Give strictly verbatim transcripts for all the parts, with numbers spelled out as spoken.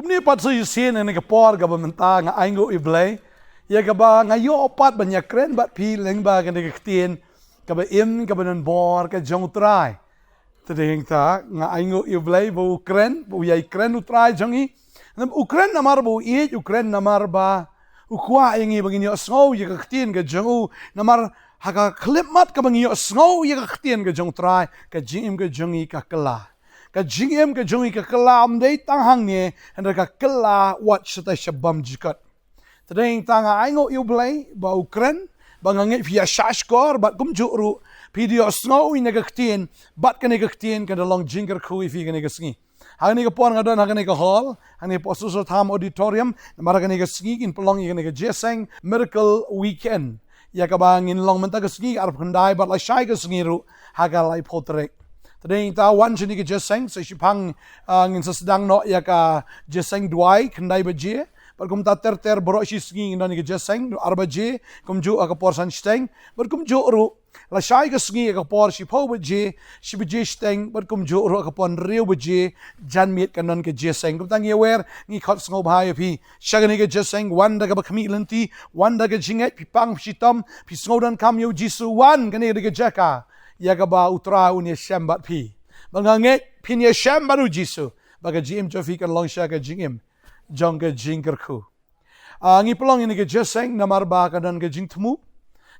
Ni pat sa shisien ha kane ka por kaba mynta nga ainguh ïa U Blei ïa kaba nga ïoh pat ban ïakren bad phi lyngba kane ka ktien kaba im, kaba don bor, ka jong U Trai. Te dei hangta nga ainguh ïa U Blei ba u kren, ba u ïai kren U Trai jong ngi. Namar u kren namar ba u ïeit, u kren namar ba u kwah ïa ngi ba ngin ïohsngew ïa ka ktien ka jong u. Namar ha ka khyllipmat kaba ngi ïohsngew ïa ka ktien ka jong U Trai, ka jingim ka jong ngi ka kylla. Ka jingim ka jong ngi ka kylla, ym dei tang hangne, hynrei ka kylla wat shatai sha bymjukut. Te dei hangta nga ainguh ïa U Blei ba u kren, ba nga ngeit phi ïa shahshkor bad kumjuh ruh phi da ïohsngew ïa kane ka ktien, bad kane ka ktien kan da long jingkyrkhu ïa phi kane ka sngi. Ha kane ka por nga don ha kane ka hall, ha kane ka Apostle Tham Auditorium, namar ha kane ka sngi kin pynlong ïa kane ka jingïaseng Miracle Weekend. Ïa kaba ngin long mynta ka sngi, arphew khyndai bad lashai ka sngi ruh ha ka laiphew tarik. Te dei hangta wan sha kane ka jingïaseng, sa shiphang, ah, ngin sa sdang noh ïa ka jingïaseng duwai, khyndai baje. Bad kumta ter ter baroh shi sngi ngin don ïa ka jingïaseng, ar baje, kumjuh ha ka por san shiteng. Bad kumjuh ruh, lashai ka sngi ha ka por shiphew baje, shi baje shiteng, bad kumjuh ruh ha ka por hynriew baje janmiet kan don ka jingïaseng. Kumta ngi wer, ngi khot sngewbha ïa phi sha kane ka jingïaseng, wan da kaba khmih lynti, wan da ka jingngeit, phi pang phi shitom, phi sngewdonkam ïa U Jisu, wan kane ka dei ka jaka ïa kaba U Trai un ïashem bad phi. Ba nga ngeit phin ïashem bad U Jisu, ba ka jingim jong phi kan long sha ka jingim jong ka jingkyrkhu. Ah, ngi pynlong ïa kane ka jingïaseng namar ba ka don ka jingthmu.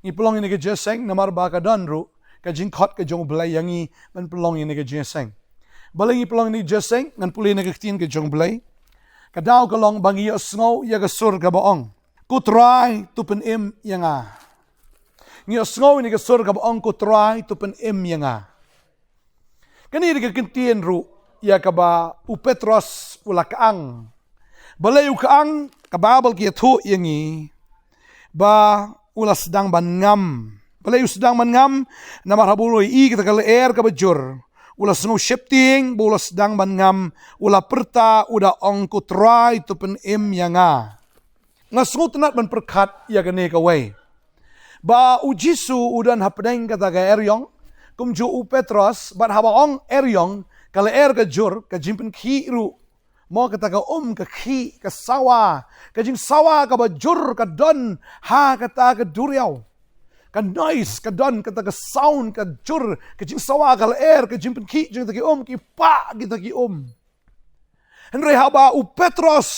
Ngi pynlong ïa kane ka jingïaseng namar ba ka don ruh ka jingkhot ka jong U Blei ïa ngi ban pynlong ïa kane ka jingïaseng. Balei ngi pynlong ïa kane ka jingïaseng? Ngan pule na ka ktien ka jong U Blei. Ka daw ka long ba ngi ïohsngew ïa ka sur kaba ong, Ko Trai, to pynim ïa nga. Ngi ïohsngew ïa kane ka sur kaba ong, Ko Trai, to pynim ïa nga. Kane dei ka ktien ruh ïa kaba u Petros u la kyang. Balei u kyang? Ka Baibl ka ïathuh ïa ngi ba u la sdang ban ngam. Balei u sdang ban ngam? Namar haba u la ïohi kata ka lyer kaba jur, u la sngew sheptieng, ba u la sdang ban ngam, u la pyrta, u da ong, Ko Trai, to pynim ïa nga. Nga sngewtynnat ban pyrkhat ïa kane kawei, ba U Jisu u don hapdeng kata ka eriong, kumjuh u Petros, bad haba ong eriong, ka lyer ka jur, ka jingpynkhih ruh, mo, kata ka um ka khih, ka sawa, ka jingsawa kaba jur ka don ha kata ka duriaw. Ka noise ka don, kata ka sound ka jur, ka jingsawa ka lyer, ka jingpynkhih jong kita ki um, ki pah kita ki um. Hynrei haba u Petros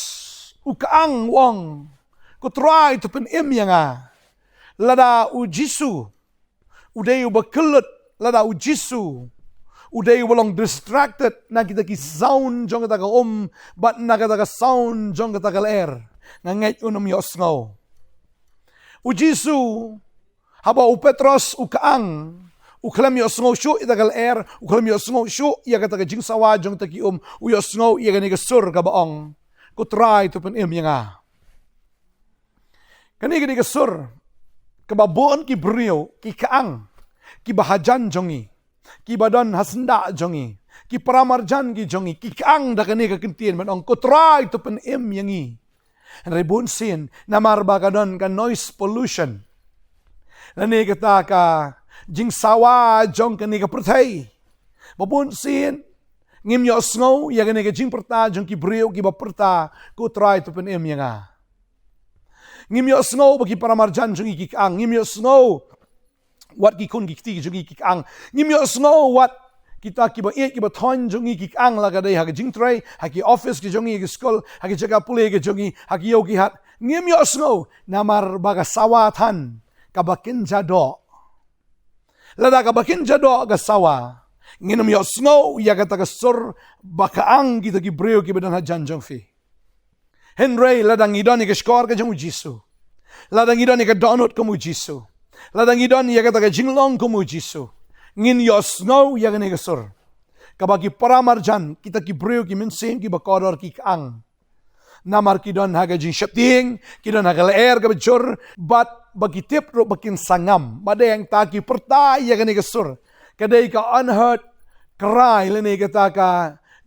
u kyang, u ong, Ko Trai, to pynim ïa nga. Lada U Jisu u dei uba kyllut, lada U Jisu u dei uba long distracted na kita ki sound jong kata ka um bad na kata ka sound jong kata ka lyer, nga ngeit un ym ïohsngew. U Jisu, haba u Petros u kyang, u khlem ïohsngew shuh ïa kata ka lyer, u khlem ïohsngew shuh ïa kata ka jingsawa jong kita ki um, u ïohsngew ïa kane ka sur kaba ong, Ko Trai, to pynim ïa nga. Kane ka dei ka sur kaba bun ki briew ki kyang, kiba hajan jong ngi, kiba don ha syndah jong ngi, ki paramarjan ki jong ngi, ki kyang da kane ka ktien ban ong, Ko Trai, to pynim ïa ngi. Hynrei bunsien namar ba ka don ka noise pollution, lane kata ka jingsawa jong kane ka pyrthei, ba bunsien ngim ïohsngew ïa kane ka jingpyrta jong ki briew kiba pyrta, Ko Trai, to pynim ïa nga. Ngim ïohsngew ba ki paramarjan jong ngi ki kyang, ngim ïohsngew wat ki khun ki kti ki jong ngi ki kyang. Ngim ïohsngew wat kita kiba ïeit kiba thoiñ jong ngi ki kyang, la ka dei ha ka jingtrei, ha ki office ki jong ngi, ha ki skul, ha ki jaka pule ki jong ngi, ha ki ïew ki hat. Ngim ïohsngew namar ba ka sawa than kaba kynja doh. Lada kaba kynja doh ka sawa, ngin ym ïohsngew ïa kata ka sur ba kyang kita ki briew kiba don hajan jong phi. Hynrei lada ngi don ïa ka shkor ka jong U Jisu, lada ngi don ïa ka dohnud kum U Jisu, lada ngi don ïa kata ka jinglong kum U Jisu, ngin ïohsngew ïa kane ka sur kaba ki paramarjan, kita ki briew ki mynsiem kiba kordor ki kyang. Namar ki don ha ka jingsheptieng, ki don ha ka lyer kaba jur, bad ba ki tip ruh ba kin sa ngam. Bad hangta ki pyrta ïa kane ka sur, ka dei ka unheard cry, lane kata ka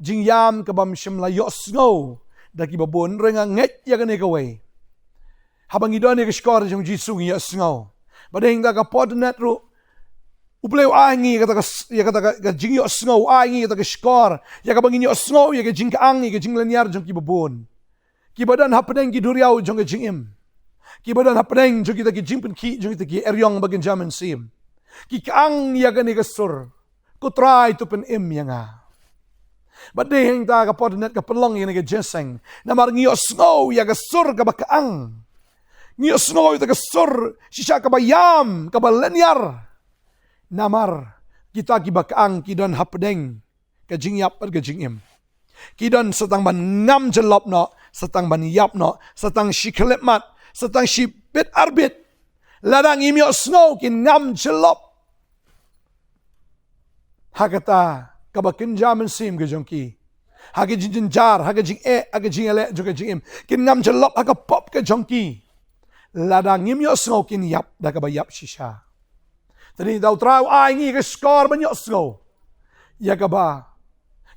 jingïam kaba ym shym la ïohsngew da kiba bun. Hynrei nga ngeit ïa kane kawei, haba ngi don ïa ka shkor jong U Jisu ngi ïohsngew. Bad hangta ka por dang rit ruh, U Blei u ai ngi ïa kata ka s-, ïa kata ka, ka jingïohsngew, u ai ngi ïa kata ka shkor ïa kaba ngin ïohsngew ïa ka jingkyang, ïa ka jinglynñiar jong kiba bun. kiba don hapdeng ki duriaw jong ka jingim, kiba don hapdeng jong kita ki jingpynkhih jong kita ki eriong ba kynja mynsiem, ki kyang ïa kane ka sur, Ko Trai, to pynim ïa nga. Bad dei hangta ka por dang ka pynlong ïa kane ka jingïaseng, namar ngi ïohsngew ïa ka sur kaba kyang. Ngi ïohsngew ïa ka sur shisha kaba ïam, kaba lyniar. Namar kita kiba kyang ki don hapdeng ka jingïap bad ka jingim. Ki don sa tang ban ngam jyllop noh, sa tang ban ïap noh, sa tang shi khyllipmat, sa tang shi bit ar bit. Lada ngim ïohsngew, kin ngam jyllop ha kata kaba kynja mynsiem ka jong ki, ha ka jingjynjar, ha ka jingeh, ha ka jingïaleh jong ka jingim. Kin ngam jyllop ha ka pop ka jong ki. Lada ngim ïohsngew, kin ïap da kaba ïap shisha. Te dei da U Trai u ai ngi ka shkor ban ïohsngew ïa kaba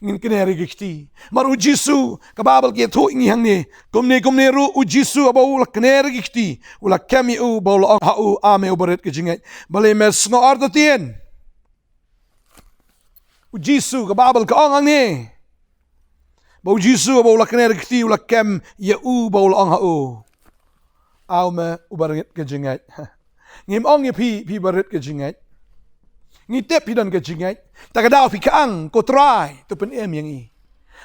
ngin kner ïa ka kti. Namar U Jisu, ka Baibl ka ïathuh ïa ngi hangne, kumne kumne ruh U Jisu haba u la kner ïa ka kti, u la kem ïa u, bad u la ong ha u, A me uba rit ka jingngeit, balei me sngew artatien? U Jisu, ka Baibl ka ong hangne ba U Jisu haba u la kner ïa ka kti, u la kem ïa u bad u la ong ha u, A me uba rit ka jingngeit. Ngim ong ïa phi, phi ba rit ka jingngeit. Ngi tip phi don ka jingngeit. Te ka daw phi kyang, Ko Trai, to pynim ïa ngi.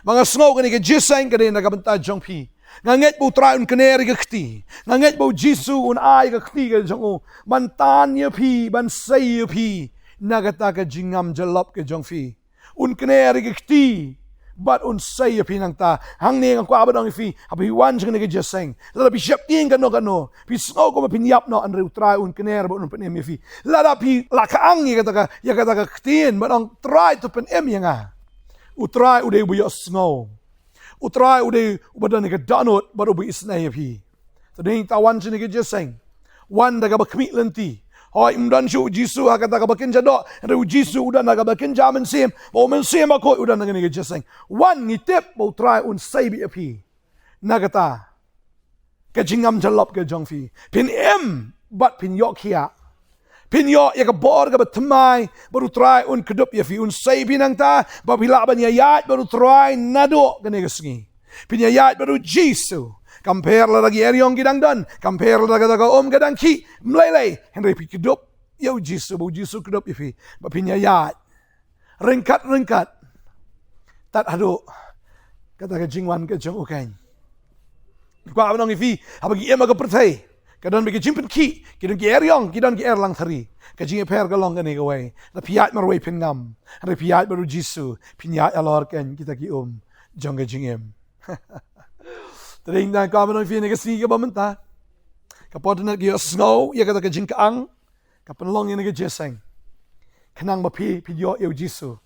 Ba nga sngew kane ka jingïaseng ka dei na ka bynta jong phi. Nga ngeit ba U Trai un kner ïa ka kti. Nga ngeit ba U Jisu un ai ka kti ka jong u ban tan ïa phi, ban sei ïa phi na kata ka jingngam jyllop ka jong phi. Un kner ïa ka kti bad un sei ïa phi nangta. Hangne nga kwah ban ong ïa phi, haba phi wan sha kane ka jingïaseng, lada phi sheptieng kano kano, phi sngew kumba phin ïap noh, hynrei U Trai un kner bad un pynim ïa phi. Lada phi la kyang ïa kata ka, ïa kata ka ktien ban ong, Trai, to pynim ïa nga, U Trai u dei uba ïohsngew. U Trai u dei uba don ïa ka dohnud bad uba isynei ïa phi. Te dei hangta wan sha kane ka jingïaseng, wan da kaba khmih lynti. Hooid, ym don shuh U Jisu ha kata kaba kynja doh, hynrei U Jisu u don ha kaba kynja mynsiem. Ba U Mynsiem Bakhuid u don ha kane ka jingïaseng. Wan, ngi tip ba U Trai un sei beit ïa phi na kata ka jingngam jyllop ka jong phi. Phin im bad phin ïoh khiah. Phin ïoh ïa ka bor kaba thymmai, bad U Trai un kdup ïa phi, un sei ïa phi nangta ba phi lah ban ïaid bad U Trai naduh kane ka sngi. Phin ïaid bad U Jisu. Kam pher lada ki eriong ki dang don, kam pher lada kata ka um ka dang khih, ym lei lei, hynrei phi kdup ïa U Jisu, ba U Jisu kdup ïa phi, ba phin ïaid ryngkat ryngkat tad haduh kata ka jingwan ka jong u keiñ. Kwah ban ong ïa phi, haba ngi im ha ka pyrthei, ka don bad ki jingpynkhih, ki don ki eriong, ki don ki erlang thari. Ka jingïapher ka long kane kawei, lada phi ïaid marwei phin ngam, hynrei phi ïaid bad U Jisu, phin ïaid halor keiñ kita ki um jong ka jingim. Te dei hangta kwah ban ong ïa phi, ha kane ka sngi kaba mynta, ka por dang ka ïohsngew ïa kata ka jingkyang ka pynlong ïa kane ka jingïaseng, khnang ba phi phin ïoh ïa U Jisu,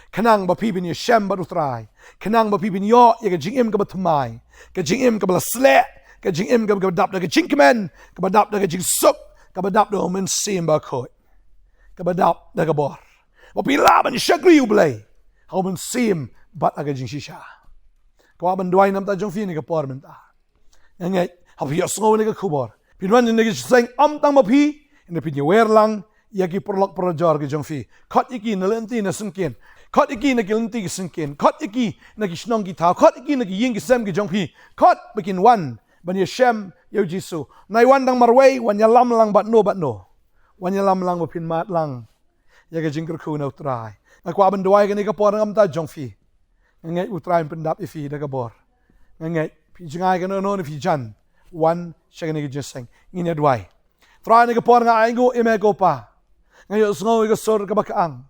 khnang ba phi phin ïashem bad U Trai, khnang ba phi phin ïoh ïa ka jingim kaba thymmai, ka jingim kaba la sleh, ka jingim kaba, kaba dap da ka jingkmen, kaba dap da ka jingsuk, kaba dap da U Mynsiem Bakhuid, kaba dap da ka bor, ba phi lah ban shakri U Blei ha U Mynsiem bad ha ka jingshisha. Kwah ban duwai namar jong phi ha kane ka por mynta. Nga ngeit haba phi ïohsngew ïa kane ka khubor, phin wan ha kane ka jingïaseng ym tang ma phi, hynrei phin ïawer lang ïa ki paralok parajor ki jong phi. Khot ïa ki na lynti na syngkien. Khot ïa ki na ki lynti ki syngkien. Khot ïa ki na ki shnong ki thaw. Khot ïa ki na ki ïing ki sem ki jong phi. Khot ba kin wan ban ïashem ïa U Jisu. Wat wan tang marwei, wan ïalam lang bad no bad no. Wan ïalam lang ba phin mad lang ïa ka jingkyrkhu na U Trai. Nga kwah ban duwai ha kane ka por namar jong phi. Nga ngeit U Trai un pyndap ïa phi da ka bor. Nga ngeit phi jngai kano kano ne phi jan, wan sha kane ka jingïaseng. Ngin ïa duwai. Trai, ha kane ka por nga ainguh ïa me ko Pa. Nga ïohsngew ïa ka sur kaba kyang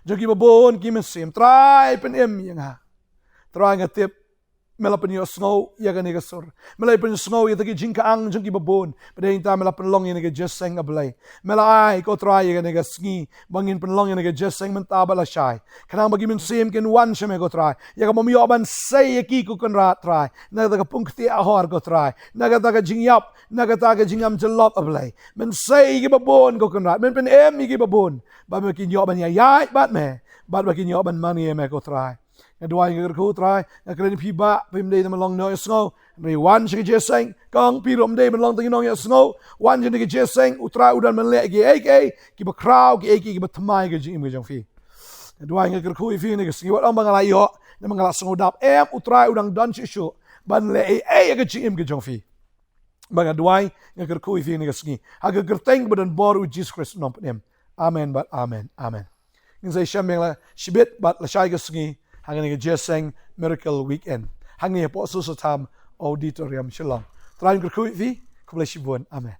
jong kiba bun ki mynsiem. Trai, pynim ïa nga. Trai, nga tip me la pynïohsngew ïa kane ka sur. Me la pynïohsngew ïa kita ki jingkyang jong kiba bun. Bad hangta me la pynlong ïa kane ka jingïaseng, A Blei. Me la ai ko Trai ïa kane ka sngi ba ngin pynlong ïa kane ka jingïaseng mynta bad lashai, khnang ba ki mynsiem kin wan sha me ko Trai. Ïa kaba ym ïoh ban sei ïa ki ko Kynrad Trai, na kata ka pungktieh ahor ko Trai, na kata ka jingïap, na kata ka jingngam jyllop, A Blei. Men sei ïa kiba bun ko Kynrad, men pynim ïa kiba bun, ba me kin ïoh ban ïaid bad me, bad ba kin ïoh ban mane ïa me ko Trai. Nga duwai, nga kyrkhu Trai, nga kren ïa phi ba phim dei ban long nongïohsngew, hynrei wan sha ka jingïaseng. Kong, phi ruh phim dei ban long tang ki nongïohsngew. Wan sha ka jingïaseng, U Trai u don ban leh kiei kiei kiba khraw, kiei kiei kiba thymmai ha ka jingim ka jong phi. Nga duwai, nga kyrkhu ïa phi ha kane ka sngi. Wat ong ba nga la ïoh, ne ba nga la sngewdap. Em, U Trai u dang don shuh shuh. ban leh ei ei ïa ka jingim ka jong phi. Ba nga duwai, nga kyrkhu ïa phi ha kane ka sngi ha ka kyrteng ba don bor u Jisu Khrist u nongpynim. Amen bad amen. Amen. Ngin sa ïashem biang la shibit bad lashai ka sngi ha kane ka jingïaseng Miracle Weekend hangne hapoh Soso Tham Auditorium Shillong. Trai un kyrkhu ïa phi. Khublei shibun. Amen.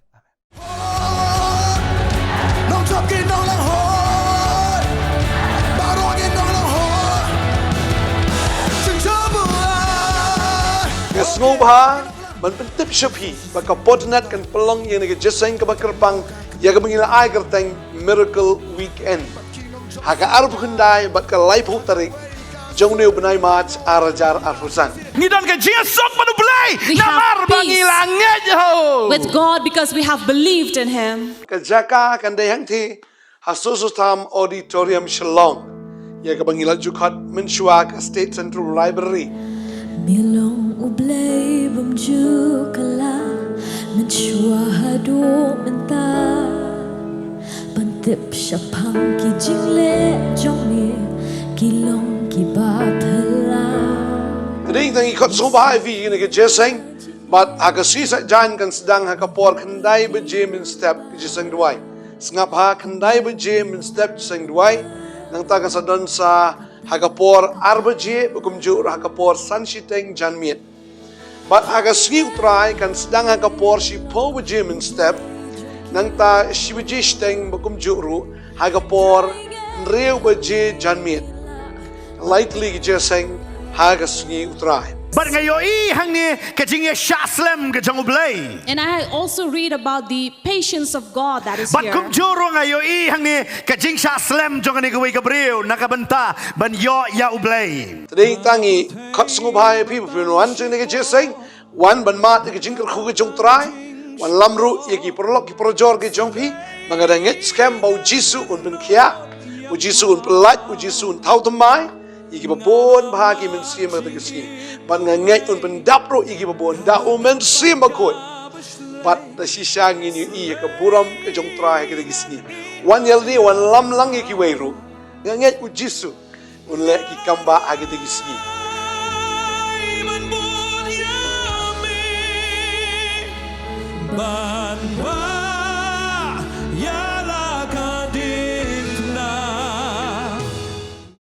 Nga sngewbha ban pyntip sha phi ba ka Podnet kan pynlong ïa kane ka jingïaseng kaba kyrpang ïa kaba ngi la ai kyrteng Miracle Weekend ha ka arphew khyndai bad ka laiphew tarik jong une u bnai March ar hajar arphew san. Ngi don ka jingsuk bad U Blei namar ba ngi la ngeit ho. With God because we have believed in Him. Ka jaka kan dei hangtei ha Soso Tham Auditorium Shillong ïa kaba ngi la ju khot mynshuwa ka State Central Library. Me long U Blei bym ju kylla mynshuwa haduh mynta. Ban tip shaphang ki jingleh jong me ki long kiba phylla. Te dei tang ngi khot sngewbha ïa phi ïa kane ka jingïaseng bad ha ka sngi Saitjaiñ kan sdang ha ka por khyndai baje mynstep ka jingïaseng duwai. Sngap ha khyndai baje mynstep jingïaseng duwai. Nangta kan sa don sa ha ka por ar baje ba kumjuh ruh ha ka por san shiteng janmiet. Bad ha ka sngi U Trai kan sdang ha ka por shiphew baje mynstep. Nangta shi baje shiteng ba kumjuh ruh ha ka por hynriew baje janmiet. Lai tylli ki jingïaseng ha ka sngi U Trai. Bad nga ïohi hangne ka jingïashah slem ka jong U Blei. And I also read about the patience of God that is here. Bad kumjuh ruh nga ïohi hangne ka jingshah slem jong kane kawei ka briew na ka bynta ban ïoh ïa U Blei. Te dei tang ngi khot sngewbha ïa phi ba phin wan sha kane ka jingïaseng. Wan ban mad ïa ka jingkyrkhu ka jong U Trai. Wan lam ruh ïa ki paralok ki parajor ki jong phi. Ba nga dang ngeit skhem ba U Jisu un pynkhiah, U Jisu un pynlait, U Jisu un thaw thymmai ïa kiba bun bha ki mynsiem ha kata ka sngi. Bad nga ngeit un pyndap ruh ïa kiba bun da U Mynsiem Bakhuid. Bad da shisha ngin ïohi ïa ka burom ka jong U Trai ha kata ka sngi. Wan ïa lade, wan lam lang ïa kiwei ruh. Nga ngeit U Jisu un leh ki kam ba ha kata ka sngi.